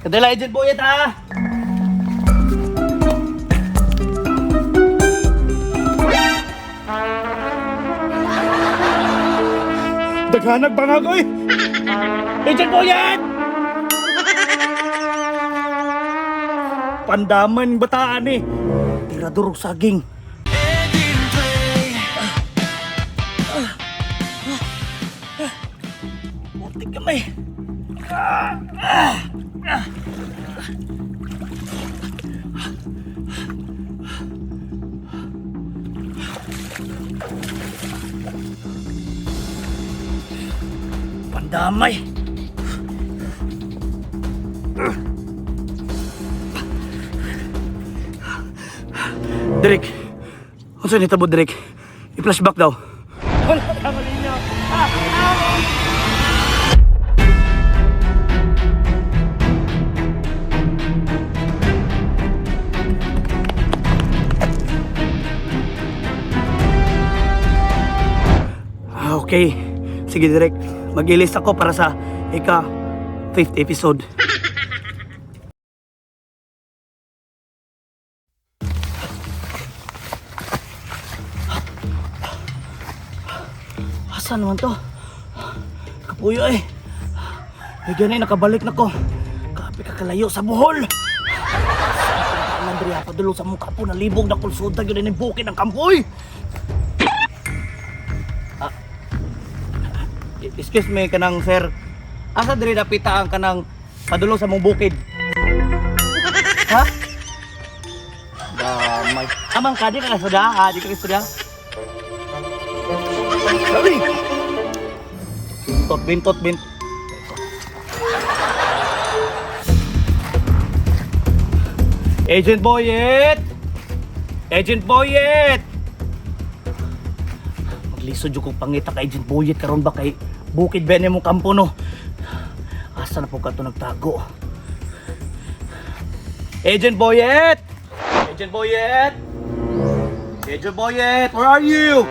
Kadala, Agent Boyet, ha? Daghanag bangag, oy! Agent Boyet! Pandaman bataan eh. Tirador og saging. Muntik kamay. Pandamay. Derek. Unsa ni tabo, Derek? I-flashback daw. Wala ka malinyo. Ah, okay. Sige, Direk. Mag-ilis ako para sa ika 5th episode. Asa naman to? Kapuyo eh. Ay, ganun, nakabalik na ko. Kapi kakalayo sa buhol. Andrea, padulong sa mukha po, nalibog na kulsuda, yun ang bukid ng kampoy. Excuse me kanang sir. Asa diri napita ang kanang padulong sa mong bukid? Ha? Damay. Amang ka di ka kasuda? Ha, di ka kasuda? Sorry. Bintot, bintot, bint. Agent Boyet! Agent Boyet! Maglisod yung kong pangita kay Agent Boyet karon ba kay bukid ba mong kampo no? Asa na po ka to nagtago? Agent Boyet! Agent Boyet! Agent Boyet, where are you?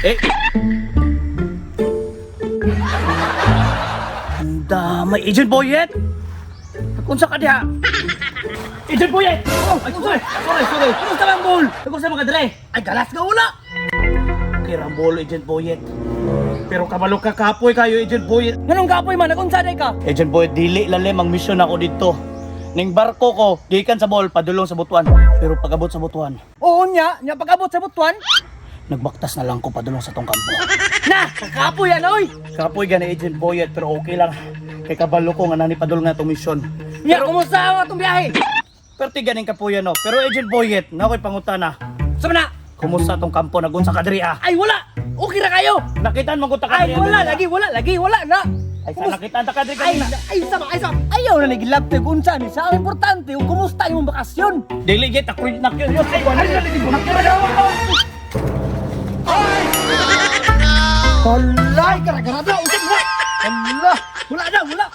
Eh! Ang damay, Agent Boyet! Nakunsa ka diha? Agent Boyet! Oh, ay, sorry, sorry, sorry. Kumusta bang bol? Kumusta mga dre? Ay, galas ka wala! Kay Rambol, Agent Boyet. Pero kabalo ka kapoy kayo, Agent Boyet. Nganong kapoy man, nagunsa day ka? Agent Boyet, dili lalim ang misyon ako dito. Ning barko ko, gikan sa Bohol, padulong sa Butuan. Pero pagabot sa Butuan, Oo nya, nya pag-abot sa Butuan. Nagbaktas na lang ko padulong sa tong kampo. Na, kakapoy yan oy. Kapoy gani, Agent Boyet, pero okay lang. Kay kabalo ko nga nani padulong nga itong misyon. Nya, kumusta ang atong biyahe? Pero ti ganing kapoy no. Pero Agent Boyet, na ako'y pangutana. Sama na. Kumusta tong kampo nagunsa ka diri ah? Ay wala. Okay ra kayo. Nakitaan man ko ta ka Ay wala lagi, wala lagi, wala na. Ay sa nakitaan ta ka diri Ay, kanina. ay sama, ay sama. Ayaw na nagilabte kung unsa ni sa ang importante kung kumusta imong bakasyon. Dili git ako nakyo. Ay wala na. Walay, karagarada, unsa na? Wala, wala na, wala.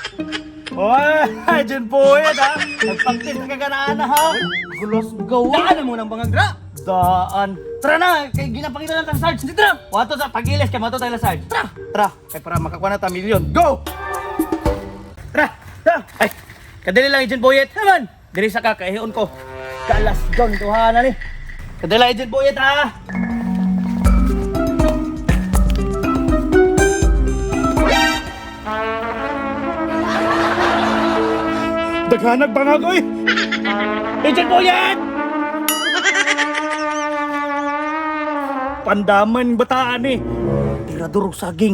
Oy, Agent Boyet ha. Nagpaktis na kaganaan ha. Gulos gawa na mo ng bangagra. Daan. Tara na, kay ginapakita lang tang Sarge. Dito na. Wato sa pagilis kay mato tayo la Sarge. Tara. Tara, kay para makakuha na ta milyon. Go. Tara. Tara. Ay, kadali lang, Agent Boyet. Naman. Diri sa ka kahion ko. Kalas gon tuha na ni. Kadala, Agent Boyet ha. Daghanag bangag oy. Agent Boyet! Pandaman bataan eh. Tirador og saging.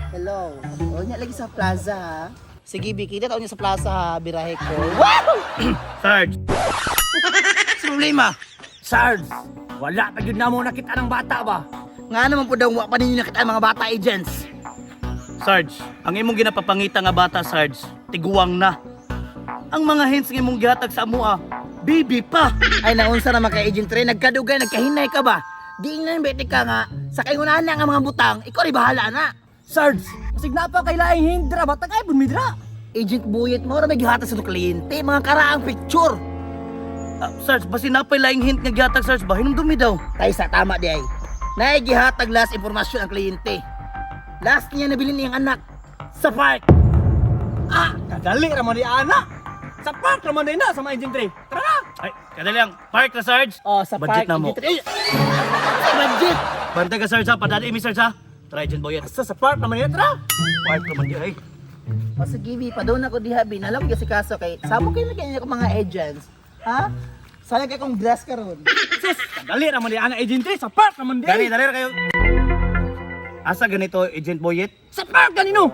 Hello. O, nya lagi sa plaza ha. Sige, Vicky, kita taon niya sa plaza ha, birahe ko. Wow! Sarge. Sa problema. Sarge, wala pa gyud namo nakita ng bata ba? Nga naman po daw, wa pa ninyo nakita ang mga bata agents. Sarge, ang imong ginapapangita nga bata, Sarge, tiguang na. Ang mga hints nga imong gihatag sa amoa, baby pa. Ay, naunsa naman kay Agent Ray, nagkadugay, nagkahinay ka ba? Di nga bete ka nga, sa kayunan na nga mga butang, ikaw rin bahala na. Sarge, masig na pa kay laing hindra ba tagay bumidra. Agent Buyet mo, may gihatag sa to kliyente, mga karaang picture. Ah, Sarge, basin napay laing hint nga gihatag, Sarge ba? Hinumdumi daw. Tay sa tama di ay. Naigihatag last impormasyon ang kliyente. Last niya nabili niyang anak sa park. Ah, Kadali ra man di ana. Sa park ra man di na sa mga Agent 3. Tara na. Ay, kadali lang. Park na, Sarge. Oh, sa Budget park, na mo. Agent Trey. Ay, sa budget. Bantay ka, Sarge, ha? Padali mi, Sarge, ha? Try, Agent Boyet. Sa sa park naman yan, tara. Park naman di ay. O sige, Bi, padung na ko diha, Bi. Nalam ko si kaso kay samo kay lagi ko mga agents. Ha? Sayang kay kong dress karon. Sis, kadali ra man di ana Agent 3 sa park naman di. Dali, dali ra kayo. Asa ganito, Agent Boyet? Sa park ganino.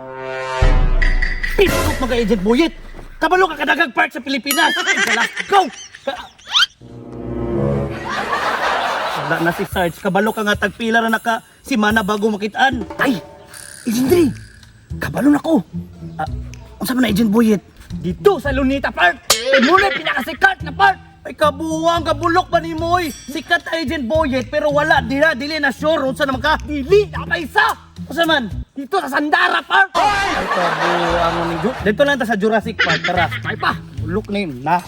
Piskop mga Agent Boyet! Kabalo ka kadagag park sa Pilipinas! Ay, Galas, go! Wala na si Sarge. Kabalo ka nga tagpila ra naka si Mana bago makitaan. Ay! Agent Dre! Kabalo na ko! Ah, unsa man na Agent Boyet? Dito sa Lunita Park. Eh, muna pinakasikat na park. Ay kabuwang, kabulok pa ni Moy! Sikat Agent Boyet pero wala dila, dili na sure unsa naman ka. Dili na pa isa. Unsa man? Dito sa Sandara Park. Ay kabuwang ni Dito lang ta sa Jurassic Park, tara. Ay pa. Bulok na yun, na.